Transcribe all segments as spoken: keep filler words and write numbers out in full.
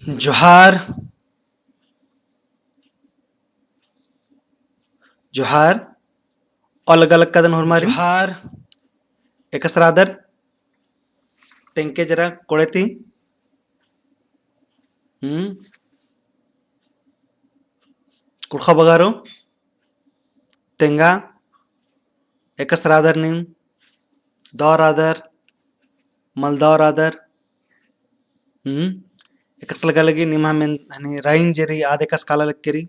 जोहार। जोहार। अलग अलग कदन होरमारी। जोहार। एकस रअदर। तेंगके जरा कोड़े ती। हम्म। कुँड़ुख़ बगारो। तेंगा, एकस रअदर नीम, दव रअदर, मल दव रअदर, हम्म, एकस लगा लगी निम्हा मेन, हनी राइन जे रई, आद एकस काला लग केरी,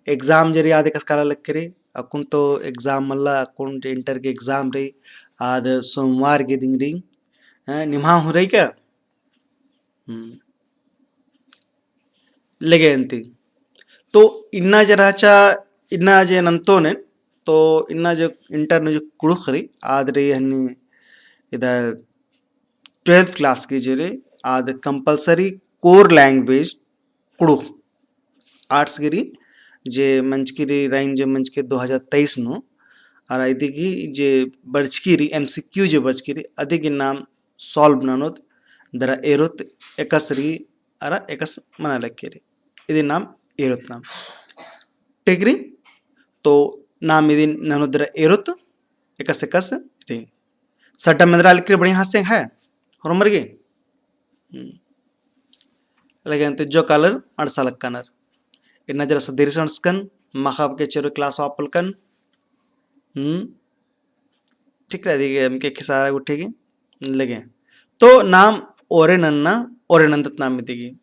exam जे रई, आद एकस काला लग केरी, अक्कुन तो exam मल्ला, अक्कुन जे inter के exam रई, आद सोमवार के दिन रई, हैं, निम्हा हूँ रई का? हम्म। लगे अन्ती। तो इन्ना जे रहचा, इन्ना जे नन्तोन, तो इन्ना जे inter नू जे कुँड़ुख़ रई, आद रई हनी इदा twelfth class की जे रई, आद compulsory core language कुँड़ुख़। Arts गे रई, जे मंजकी रई, राइन जे मंजकी दो हजार तेईस नू, अरा इदी गे जे बरचकी रई, MCQ जे बरचकी रई, अदी गे नाम solve ननोत दरा एरोत एकस रई, अरा एकस मना लग केरी। इदी नाम एरोत नाम। ठीक रई? तो नाम इदी ननोत दरा एरोत एकस एकस रई। सड्डा मेंदरा लग केरी बढ़िया से है, होरमर गे। हम्म। लगे अन्ती जो कालर अंड़सा लक्कनर। इन्ना जरा सा देरी से अंड़सकन, माख़ा बग्गे चेरो class आपलकन। हम्म। ठीक रई, अदी गे एम के खिसारा गुट्ठी गे लगे। तो नाम ओरे नन्ना, ओरे नन्दत नाम इदी गे।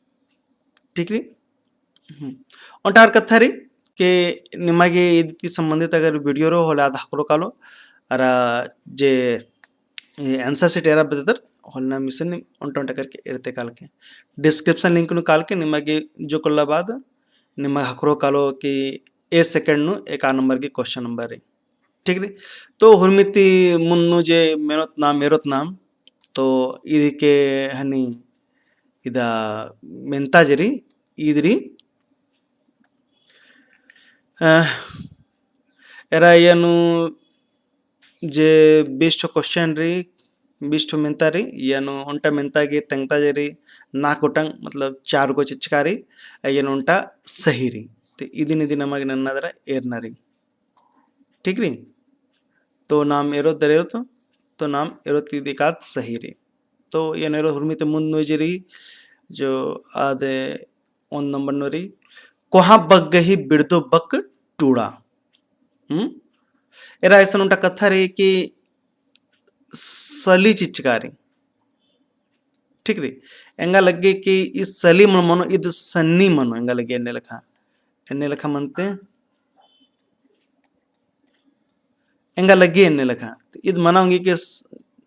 ठीक रई? हम्म। ओन्टा आर कत्था रई के निमा गे इदी ती संबंधित अगर video रओ होले आद ख़क्खरो कालो, अरा जे ए, answer sheet एरा बेद्ददर, होले नाम इसन ओन्टा ओन्टा करके एरते कालके। Description link नू कालके निमा गे जो कोल्ला बाद, निमा ख़क्खरो कालो कि ए second नू एका number गे question number रई। ठीक रई? तो हुरमी ती मुन्द नू जे मेनोत नाम, एरोत नाम, तो इदी गे हनी इदा मेन्ता जे रई, इद रई, अ, एरा इया नू जे बीस ठो question रई, बीस ठो मेन्ता रई, इया नू ओन्टा मेन्ता गे तेंगता जे रई, नाक गोटंग, मतलब चार गो चिचका रई, इया नू ओन्टा सही रई। तो इदिन इदिन नमा गे नन्ना दरा एरना रई। ठीक रई? तो नाम एरोत दरा एरोत, तो नाम एरोत इदी काद सही रई। तो इया नू एरोत हुरमी ती मुन्द नू जे रई, जो आद ओन number नू रई, कोहाँ बग्गे ही बिड़दो बक टूड़ा। हम्म? एरा इसन ओन्टा कत्था रई कि सली चिचका रई। ठीक रई? एंगा लग्गी कि ई सली मल मनो, इद सन्नी मनो, एंगा लग्गी एन्ने लेखा। एन्ने लेखा मनते एंगा लग्गी एन्ने लेखा। तो इद मना ओंगी कि स-,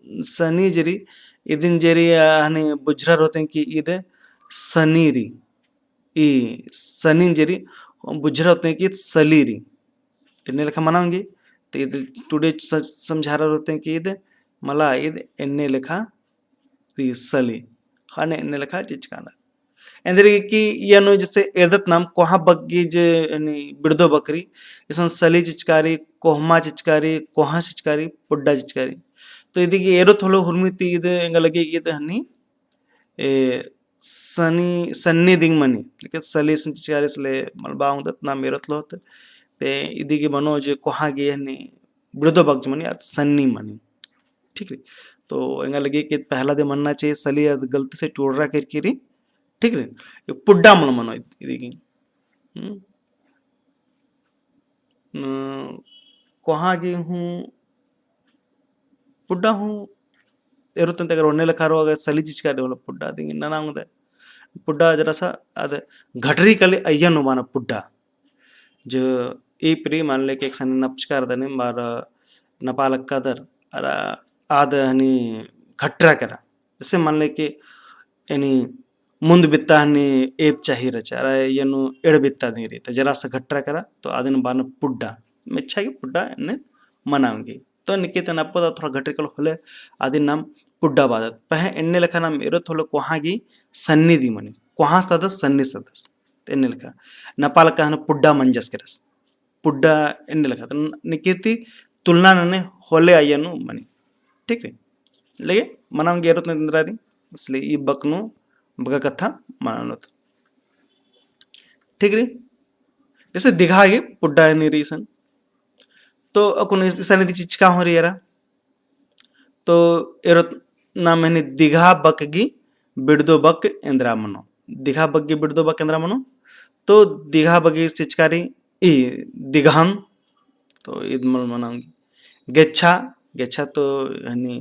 सनी जे रई, इदिन जे रई, आ, हनी बुझरर होते कि इद सनी रई। ई सनी जे रई, बुझरर होते कि इद सली रई। तो एन्ने लेखा मना ओंगी। तो इद today स-, समझारर होते कि इद मला इद एन्ने लेखा रई सली। ख़ने एन्ने लेखा चिचकानर। एन्देरगे कि इया नू जैसे एरदत नाम कोहाँ बग्गे जे यानी बिड़दो बक रई, इसन सली चिचका रई, कोहमा चिचका रई, कोहाँ चिचका रई, पुड्डा चिचका रई। तो इदी गे एरोत होले हुरमी ती इद एंगा लग्गी कि इद हनी, ए, सनी, सन्नी दिम मनी, लेकिन सली इसन चिचका रई इसले मलबा ओंगदत नाम एरोत होले होत। ते इदी गे मनो जे कोहाँ गे हनी, बिड़दो बक जे मनी, आद सन्नी मनी। ठीक रई। तो एंगा लग्गी कि पहला दे मन्ना चाहिए, सली आद गलती से टूड़रा केरकी रई। ठीक रई। ये पुड्डा मल मनो इदी गे। हम्म? न, कोहाँ गे हूँ, पुड्डा हूँ, एरोत अन्ते अगर ओन्ने लेखा रओ, अगर सली चिचका रई होले पुड्डा दिम नना ओंगदय। पुड्डा जरा सा आद घटरी काली अइय्या नू बअना पुड्डा। जो ईप रई मान ले कि एकसन नपचका रअदर नीम बअर नपा लक्कदर, अरा आद हनी घटरा केरा। जैसे मान ले कि एनी मुन्द बित्ता हनी एप चाही रहचा, अरा एन्ने एंड़ बित्ता दिम रई, तो जरा सा घटरा केरा, तो आदिन बअना पुड्डा। मेच्छा गे पुड्डा एन्ने मना ओंगी। तो निके ते नपो ता थोड़ा घटरी कालो होले, आदिन नाम पुड्डा बअदत। पहें एन्ने लेखा नाम एरोत होले कोहाँ गे सन्नी दिम मनी। कोहाँ सदस, सन्नी सदस। तो एन्ने लेखा। नपा लक्का हूँ पुड्डा मंजस केरस। पुड्डा एन्ने लेखा। तो निके ती तुलना नने होले अइय्या नू मनी। ठीक रई? लेकिन मना ओंगी एरोत ने तंद्रा रई। इसलिए ई बक नू बग्गे कत्था मना ओनोत। ठीक रई? जैसे दिघा गे पुड्डा एन्ने रई इसन। तो अक्कुन इस-, इसन इदी चिचका हूँ रई एरा। तो एरोत नाम हनी दिघा बक गी बिड़दो बक एन्दरा मनो। दिघा बक गी बिड़दो बक एन्दरा मनो। तो दिघा बक गी चिचका रई ई दिघान। तो इद मल मना गेच्छा, गेच्छा तो हनी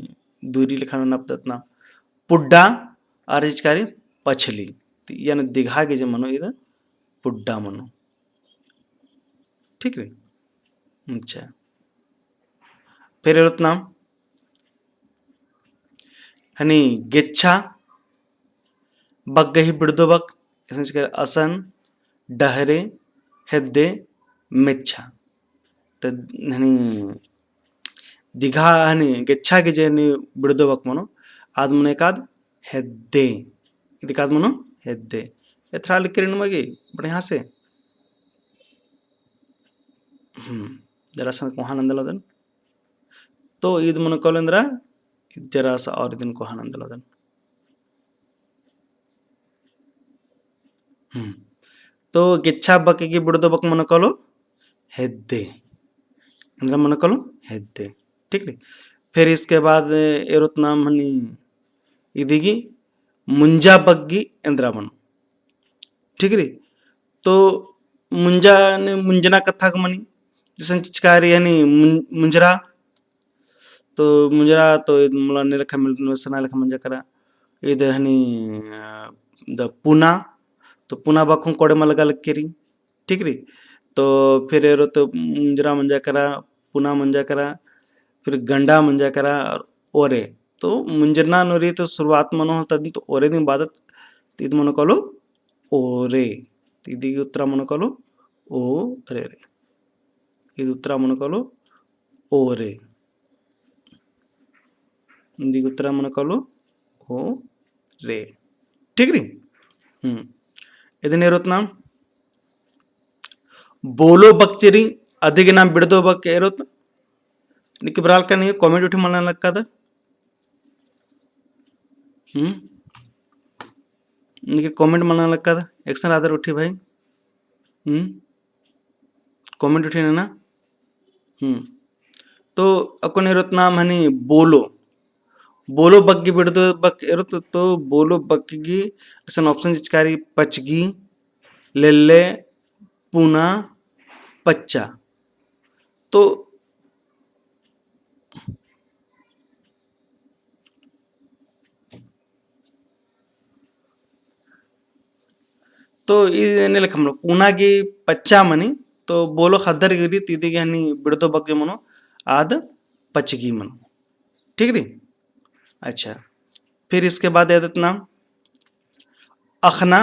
दूरी लेखा नू नपदत ना। पुड्डा अरा चिचका रई पछली। तो यानी दिघा गे जे मनो इद पुड्डा मनो। ठीक रई? अच्छा। फिर एरोत नाम हनी गेच्छा, बक गही बिड़दो बक, इसन चिचका रई असन, डहरे, हेद्दे, मेच्छा। तो हनी दिघा हनी गेच्छा गे जे हनी बिड़दो बक मनो, आद मनो एकाद हेद्दे। इदी काद मनो हेद्दे। एथरा लिख करिन मगे बढ़िया से। हम्म, जरा सा कोहा नंदलोदन। तो ईद मनो कालो एन्दरा, जरा सा और इदिन कोहा नंदलोदन। हम्म। तो गेच्छा बक गी बिड़दो बक मनो कालो हेद्दे। एन्दरा मनो कालो हेद्दे। ठीक रई? फिर इसके बाद एरोत नाम हनी इदी गी मुंजा बक गी एन्दरा मनो। ठीक रई? तो मुंजा ने मुंजना कत्था गे मनी, जैसन चिचका रई हनी मुं-, मुंजरा। तो मुंजरा तो इद मला ने लेखा मिल-, सना लेखा मंजा केरा। इद हनी, अ, द पुना, तो पुना बक हूँ कोड़े मलगा लग केरी। ठीक रई? तो फिर एरोत मुंजरा मंजा केरा, पुना मंजा केरा, फिर गंडा मंजा केरा और ओरे। तो मुंजना नू रई तो शुरुआत मनो होता दिन तो ओरे दिन बादत, तो इद मनो कालो ओरे। तो इदी गी उत्तरा मनो कालो ओरे। इदी उत्तरा मनो कालो ओरे। इदी गी उत्तरा मनो कालो ओरे। ठीक रई? हम्म। इदिन एरोत नाम बोलो बक जे रई, अदी गे नाम बिड़दो बक एरोत। निके बराल का नहीं, comment उठी मना लग कादर। हम्म? निके comment मना लग कादर। एकसन आदर उठी भाई। हम्म? Comment उठी ना। हम्म। तो अक्कुन एरोत नाम हनी बोलो। बोलो बक गी बिड़दो बक एरोत, तो बोलो बक गी इसन option चिचका रई पचगी, लेल्ले, पुना, पच्चा। तो तो इद एन्ने लेखा मनो, पुना गी पच्चा मनी, तो बोलो ख़द्दर गी रई, तो इदी गी हनी बिड़दो बक जे मनो, आद पचगी मनो। ठीक रई? अच्छा, फिर इसके बाद एरोत नाम अख़ना,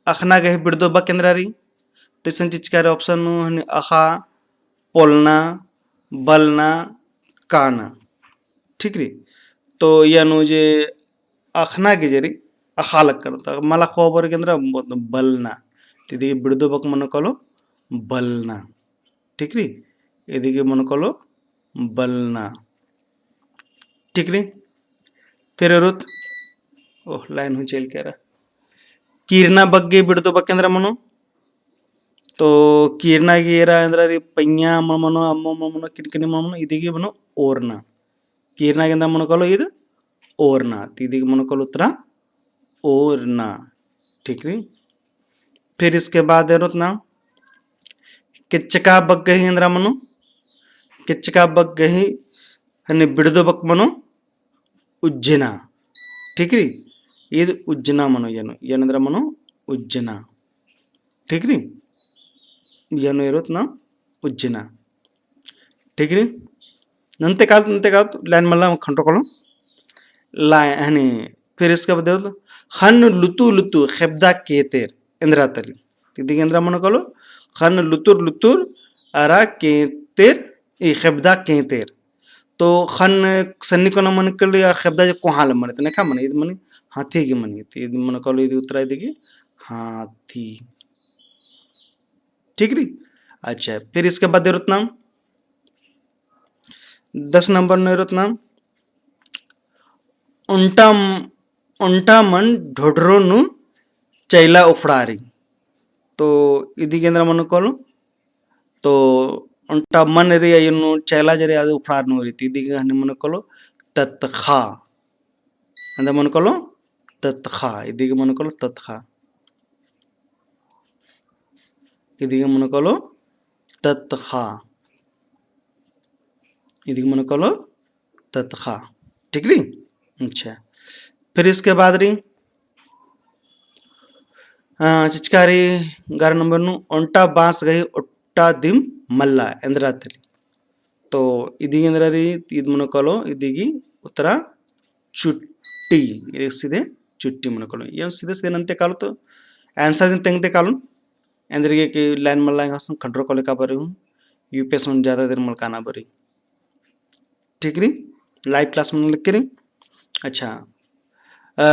अख़ना गही बिड़दो बक एन्दरा रई, तो इसन चिचका रई option नू हनी अख़ा, पोलना, बलना, काना। ठीक रई? तो यानो जे अख़ना गे जे रई, अख़ा लग करता। मला ख़ोबर गे एन्दरा बलना। तो इदी गे बिड़दो बक मनो कालो बलना। ठीक रई? इदी गे मनो कालो बलना। ठीक रई? फिर एरोत, ओह, line हूँ चइल केरा। कीरना बक गे बिड़दो बक एन्दरा मनो। तो कीरना गे एरा एन्दरा रई, पइयाँ मल मनो, अम्मो मल मनो, किनकिनी मल मनो, इदी गे मनो ओरना। कीरना गे एन्दरा मनो कालो इद ओरना। तो इदी गे मनो कालो उत्तरा ओरना। ठीक रई? फिर इसके बाद एरोत नाम केच्चका बक गही एन्दरा मनो। केच्चका बक गही हनी बिड़दो बक मनो उज्जना। ठीक रई? इद उज्जना मनो यानो, यानो एन्दरा मनो उज्जना। ठीक रई? यानो एरोत नाम उज्जना। ठीक रई? नन्ते कात, नन्ते कात, line मला खंटो कलो। line, हनी, फिर इसके बाद एरोत, ख़न्न लुतु लुतु ख़ेबदा केतेर, एन्दरा तली। तो इदी गे एन्दरा मनो कालो, ख़न्न लुतुर लुतुर अरा केतेर, ई ख़ेबदा केतेर। तो ख़न्न सन्नी कोना मनो कालो अरा ख़ेबदा जे कोहाँ ले मनी, तो नेखा मनी, इद मनी, हाथी गे मनी। तो इद मनो कालो, इदी उत्तरा इदी गे, हाथी। ठीक रई? अच्छा, फिर इसके बाद एरोत नाम, दस नंबर नू एरोत नाम, ओन्टा, ओन्टा मन ढोढरो नू चैला उफड़ारी। तो इदिगे एन्दरा मनो कालो, तो ओन्टा मन रई अयो नू चैला जे रई अदि उफड़ार नू रई, तो इदिगे हनी मनो कालो ततख़ा। एन्दरा मनो कालो ततख़ा, इदिगे मनो कालो ततख़ा। इदिगे मनो कालो ततख़ा। इदिगे मनो कालो ततख़ा। ठीक रई? अच्छा। फिर इसके बाद रई, अ, चिचका रई ग्यारह नंबर नू, ओन्टा बाँस गही ओट्टा दिम मल्ला, एन्दरा तली। तो इदिगे एन्दरा रई, ईद मनो कालो, इदिगे उत्तरा चुट्टी, इदिगे सीधे चुट्टी मनो कालो। ये सीधे सीधे नन्ते कालो तो answer दिम तेंगते कालो। एन्देरगे कि line मल्ला एंगा सुन खंडरो कालो का बारी हूँ, UPSC नू ज्यादा देर मल काना बारी। ठीक रई, live class मनो लगी रई। अच्छा, अ,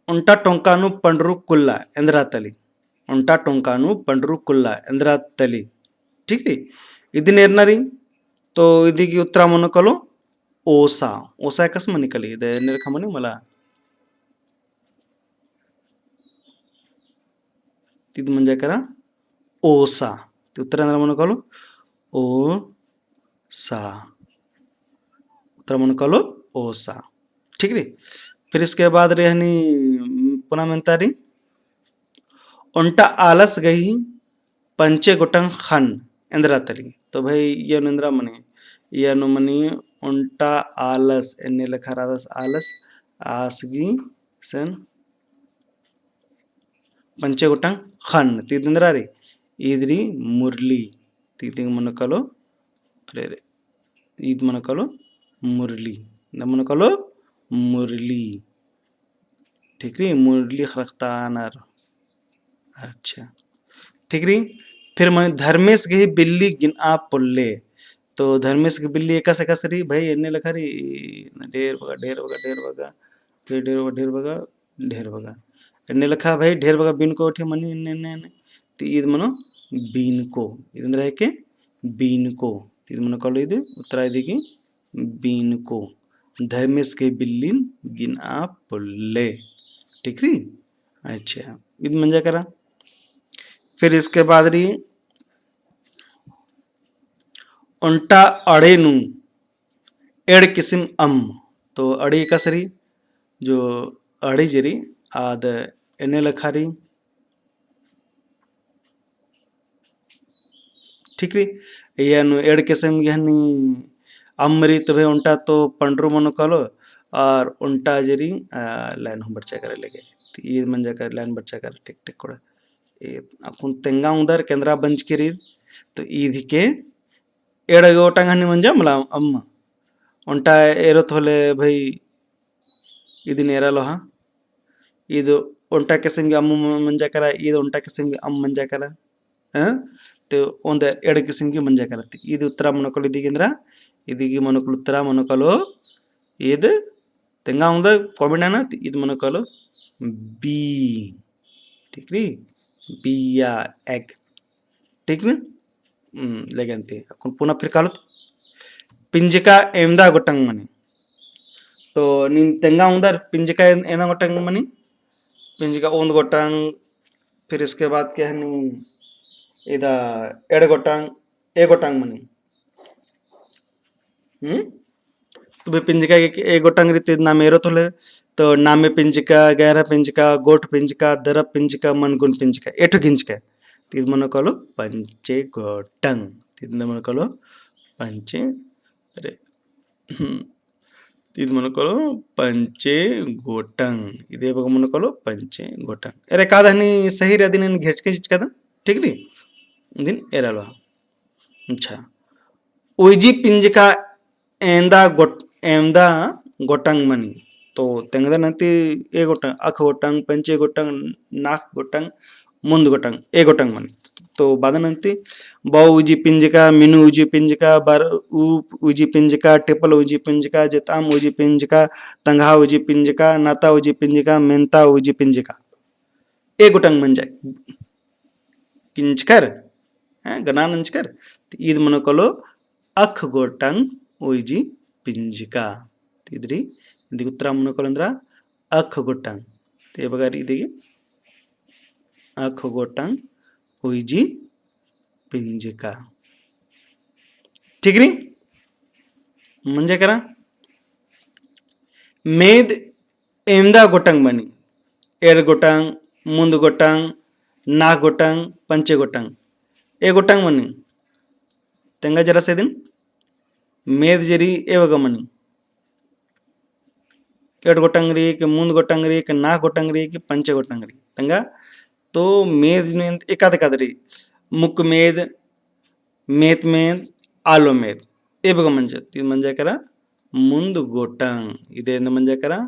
ओन्टा टोंका नू पंडरू कुल्ला, एन्दरा तली। ओन्टा टोंका नू पंडरू कुल्ला, एन्दरा तली। ठीक रई, इदिन एरना रई, तो इदिगे उत्तरा मनो कालो ओसा। ओसा एकासे मनी काली, इदे एन्ने लेखा मनी मला। ती ईद मंजा केरा ओसा। ती उत्तरा एन्दरा मनो कालो, ओसा। उत्तरा मनो कालो, ओसा। ठीक रई? फिर इसके बाद रई हनी पुना मेन्ता रई, ओन्टा आलस गही पंचे गोटंग ख़न्न, एन्दरा तली। तो भाई, इय्या नू एन्दरा मनी, इय्या नू मनी ओन्टा आलस, एन्ने लेखा रअदस आलस, आस गही सेन पंचे गोटंग ख़न्न, ती ईद एन्दरा रई, ईद रई मुरली, ती ईद मनो कालो, अरे, अरे, ईद मनो कालो मुरली, एन्दरा मनो कालो मुरली। ठीक रई, मुरली ख़रख़तानर। अच्छा, ठीक रई। फिर मनी धर्मेस गही बिल्ली गिनआ पोल्ले। तो धर्मेस गही बिल्ली एकासे एकासे रई भाई, एन्ने लेखा रई, ढेर बग्गे, ढेर बग्गे, ढेर बग्गे, फिर ढेर बग्गे, ढेर बग्गे, ढेर बग्गे। एन्ने लेखा भाई, ढेर बग्गे बिनको उठे मनी, एन्ने, एन्ने, एन्ने। ती ईद मनो बिनको। ईद एन्दरा हेके बिनको। ती ईद मनो कालो ईद, उत्तरा इदिगे बिनको। धर्मेस गही बिल्लिन गिनआ पोल्ले। ठीक रई? अच्छा, ईद मंजा केरा। फिर इसके बाद रई ओन्टा अड़े नू एंड़ किसिम अम्म। तो अड़ी एकासे रई, जो अड़ी जे रई, आद एन्ने लेखा रई। ठीक रई, इय्या नू एंड़ किसिम गही हनी अम्म रई, तो भाई ओन्टा तो पंडरू मनो कालो, और ओन्टा जे रई, आ, line हूँ बरचा केरा लगे। तो ईद मंजा केरा line बरचा केरा, ठीक, ठीक कोड़ा। ए, अक्कुन तेंगा उंदर केन्द्रा बंजकी रई, तो ईद हिके एंड़ गोटंग हनी मंजा मला अम्म। ओन्टा एरोत होले भाई, इदिन एरा लोहा। ईद ओन्टा किसिम गही अम्म मंजा केरा, ईद ओन्टा किसिम गही अम्म मंजा केरा। हैं? तो ओन्द एंड़ किसिम गही मंजा केरा। तो ईद उत्तरा मनो कालो इदिगे एन्दरा, इदिगे मनो कालो उत्तरा मनो कालो, ईद तेंगा उंदर comment नना, तो ईद मनो कालो B। ठीक रई? B या egg। ठीक रई? हम्म, लेगेन ती। अक्कुन पुना फिर कालोत। पिंजका एवंदा गोटंग मनी। तो नीन तेंगा उंदर पिंजका एन-, एवंदा गोटंग मनी। पिंजका ओन्द गोटंग, फिर इसके बाद के हनी इदा एंड़ गोटंग, ए गोटंग मनी। हम्म? तो भाई पिंजका के, के ए गोटंग रई ती नामे एरोत होले, तो नामे पिंजका, गैरहा पिंजका, गोठ पिंजका, दरब पिंजका, मनगुन पिंजका, एठो गिंजका। तो ईद मनो कालो पंचे गोटंग। तो ईद मनो कालो पंचे, अरे, हम्म। तो ईद मनो कालो पंचे गोटंग। ईद एबगा मनो कालो पंचे गोटंग। अरे, काद हनी सही रई, अदिन घेचके चिचका दन, ठीक रई? इदिन एरा लोहा। अच्छा। उइजी पिंजका एवंदा गोट-, एवंदा गोटंग मनी। तो तेंगदन ती ए गोटंग, अख गोटंग, पंचे गोटंग, नाख गोटंग, मुन्द गोटंग, ए गोटंग मनी। तो बादन ती बौ उइजी पिंजका, मिनु उइजी पिंजका, बर-, ऊ उइजी पिंजका, टेपल उइजी पिंजका, जेताम उइजी पिंजका, तंगहा उइजी पिंजका, नाता उइजी पिंजका, मेन्ता उइजी पिंजका। ए गोटंग मंजा। किंजकर, हैं, गना नंजकर। तो ईद मनो कालो अख गोटंग उइजी पिंजका। तो ईद रई, इदी उत्तरा मनो कालो एन्दरा अख गोटंग। तो एबगा रई इदिगे अख गोटंग उइजी पिंजका। ठीक रई? मंजा केरा। मेद एवंदा गोटंग मनी। एंड़ गोटंग, मुन्द गोटंग, नाख गोटंग, पंचे गोटंग। ए गोटंग मनी। तेंगा जरा से दिन मेद जे रई एवगा मनी। एंड़ गोटंग रई, के मुन्द गोटंग रई, के नाख गोटंग रई, के पंचे गोटंग रई। तेंगा तो मेद नू एकाद एकाद रई। मुक्क मेद, मेत मेद, आलो मेद। एबगा मंजा, ती मंजा केरा मुन्द गोटंग। इदे एन्द मंजा केरा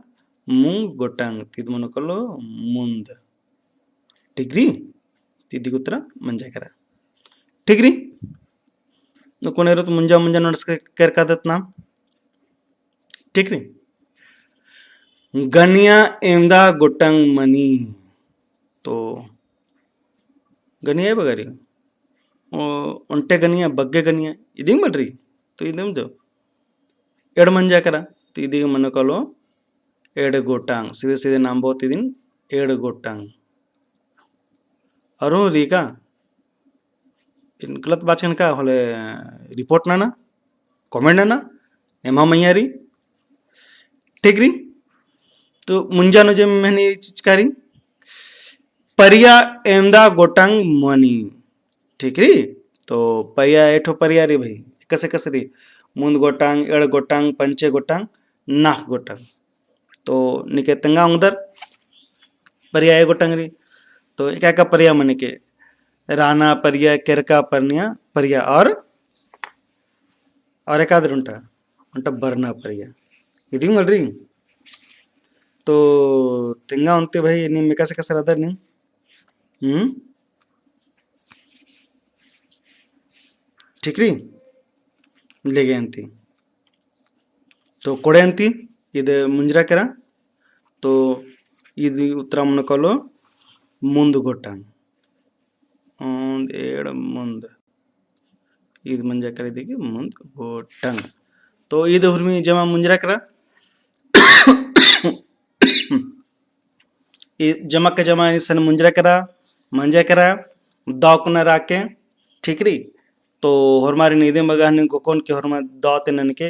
मुन्द गोटंग। ती मनो कालो मुन्द। ठीक रई? ती इदी उत्तरा मंजा केरा। ठीक रई? नो कोने रओ तो मुंजा मुंजा notes के-, केरका दत ना। ठीक रई? गनिया एवंदा गोटंग मनी। तो गनिया एबगा रई। ओ, ओन्टे गनिया, बग्गे गनिया, इदिंग मल रई। तो इदिम जो एंड़ मंजा केरा, तो इदिंग मनो कालो एंड़ गोटंग, सीधे सीधे नाम बहुत इदिन एंड़ गोटंग। अरुण रई का? इन गलत बाचकन का होले report नना, comment नना, एम्हा मइय्याँ रई। ठीक रई? तो मुंजा नू जे मेहनी चिचका रई, परिया एवंदा गोटंग मनी। ठीक रई? तो परिया एठो परिया रई भाई, एकासे एकासे रई, मुन्द गोटंग, एंड़ गोटंग, पंचे गोटंग, नाख गोटंग। तो निके तेंगा ओंगदर परिया ए गोटंग रई। तो एका एका परिया मनी के राना परिया, केरका परिया, परिया और, और एकाद रई ओन्टा, ओन्टा बरना परिया। इदिंग मल रई। तो तेंगा ओन्ती भाई नीम एकासे एकासे रअदर नीम। हम्म? ठीक रई? लेगे अन्ती। तो कोड़े अन्ती, इदे मुंजरा केरा, तो इदी उत्तरा मनो कालो मुन्द गोटंग। ओन्द एंड़ मुन्द। इद मंजा केरा इदिगे मुन्द गोटंग। तो इद हुरमी जमा मुंजरा केरा। ई जमा के जमा इसन मुंजरा केरा, मंजा केरा, दौ कुना राके, ठीक रई। तो होरमारिन इदिम बग्गे हनी घोखोन के होरमा दौ ती ननके,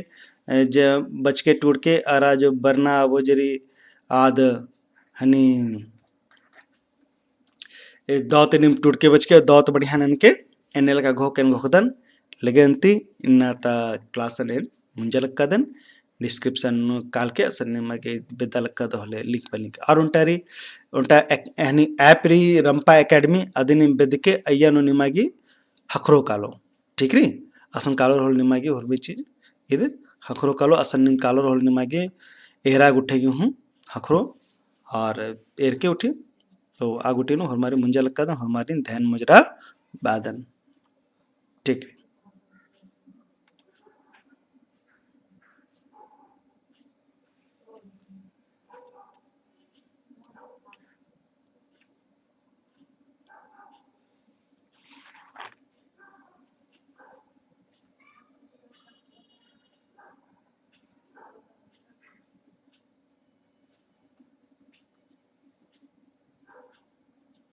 ए, जे बचके टूड़के, अरा जो बरना अबो जे रई आद हनी, ए, दौ ती नीम टूड़के बचके, दौ ती बढ़िया ननके, एन्ने लेखा घोख एन घोखदन, लेगे अन्ती, इन्ना ता class एन मुंजा लक्कादन, description नू कालके असन निमा गे बेद्दा लक्कादन होले link पर link। और ओन्टा रई, ओन्टा एक, एहनी app रई रंपा Academy, अदिन बेद्दके अइय्या नू निमा गे ख़क्खरो कालो। ठीक रई? असन कालोर होले निमा गे होरमी चीज इद ख़क्खरो कालो, असन नीम कालोर होले निमा गे एरा गुट्ठी गे हूँ ख़क्खरो और एरके उठी। तो आ गुट्ठी नू होरमारिन मुंजा लक्कादन, होरमारिन ध्यान मुंजरा बअदन। ठीक रई।